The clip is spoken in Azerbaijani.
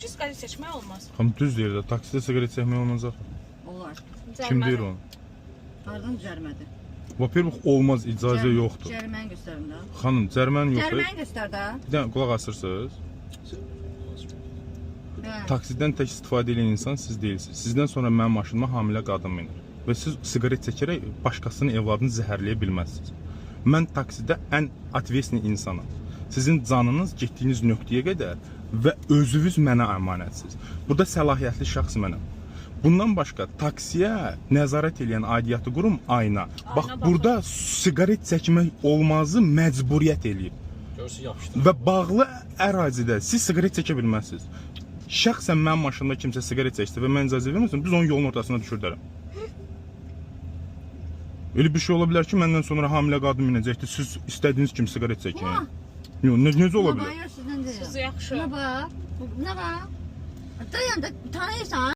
Siqaret çəkmək olmaz. Xanım düz deyir də, taksidə siqaret çəkmək olmaz axı. Olar. Kim deyir onu? Hardan cərimədir? Во-первых, olmaz, icazə yoxdur. Cəriməni göstərim də. Xanım, cərimən yoxdur. Cəriməni göstər də. Bir dənə qulaq asırsınız. Hə. Taksidən tək istifadə edən insan siz deyilsiniz. Sizdən sonra mənim maşınıma hamilə qadın minir və siz siqaret çəkərək başqasının evladını zəhərləyə bilməzsiniz. Mən taksidə ən ответственный insanam. Sizin canınız getdiyiniz nöqtəyə qədər və özünüz mənə əmanətsiz. Burada səlahiyyətli şəxs mənəm. Bundan başqa taksiyə nəzarət edən aidiyyatı qurum Ayna. Bax Ayna baxır. burada siqaret çəkmək olmazı məcburiyyət eləyib. Görürsüz yapışdı. Və bağlı ərazidə siz siqaret çəkə bilməzsiniz. Şəxsən mənim maşınımda kimsə siqaret çəksə və mən icazə verməsəm, biz onun yolun ortasına düşürdərəm. Elə bir şey ola bilər ki, məndən sonra hamilə qadın minəcəkdir. Siz istədiyiniz kimi siqaret çəkin. Yox, necə ola bilər? Buna bax, sizdən deyirəm. Siz yaxşı. Buna bax. Buna bax. Dayan da tanıyırsan.